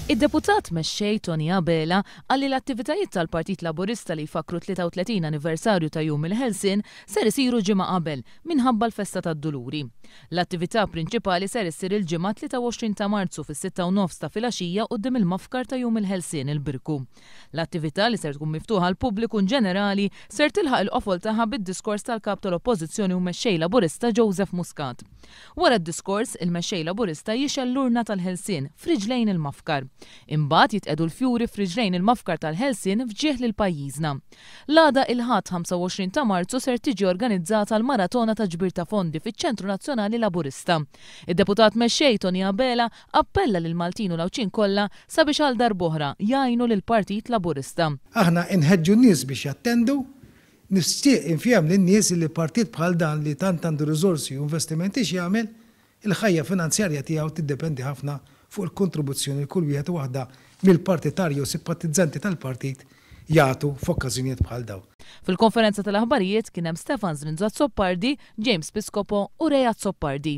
Id-Deputat Mexxej Toni Abela qal li l-attivitajiet tal-Partit Laburista li jfakkru 33 anniversarju ta' Jum il-Ħelsien ser isiru ġimgħa qabel minħabba l-festa tad-Duluri. L-attività prinċipali ser issir il-Ġimgħa 23 ta' Marzu fis-sitta u nofs ta' filgħaxija quddiem il-Mafkar ta' Jum il-Ħelsien, il-Birku. L-attività, li ser tkun miftuħa għall-pubbliku inġenerali, ser tilħaq il-qofol tagħha bid-diskors tal-Kap tal-Oppożizzjoni u Mexxej Laburista Joseph Muscat. Wara d-diskors, il-Mexxej Laburista jixgħel l-urna tal-ħelsien f'riġlejn il-mafkar. Imbagħad jitqiegħdu l-fjuri f'riġlejn il-mafkar tal-ħelsien f'ġieħ lil pajjiżna. L-għada il-Ħadd 25 ta' Marzu ser tiġi organizzata l-maratona ta' ġbir ta' fondi fiċ-Ċentru Nazzjonali Laburista. Id-Deputat Mexxej Toni Abela appella lill-Maltin u l-Għawdxin kollha sabiex għal darb'oħra jgħinu lill-Partit Laburista. Aħna inħeġġu n-nies biex jattendu Nixtieq infiehem lin-nies illi partit bħal dan li tant għandu riżorsi u investimenti x'jagħmel, il-ħajja finanzjarja tiegħu tiddependi ħafna fuq il-kontribuzzjoni li kull wieħed u waħda mill-partitarji u simpatizzanti tal-partit jagħtu f'okkażjonijiet bħal dawn. Fil-konferenza tal-aħbarijiet kien hemm Stefan Zrinzo Azzopardi, James Piscopo u Ray Azzopardi.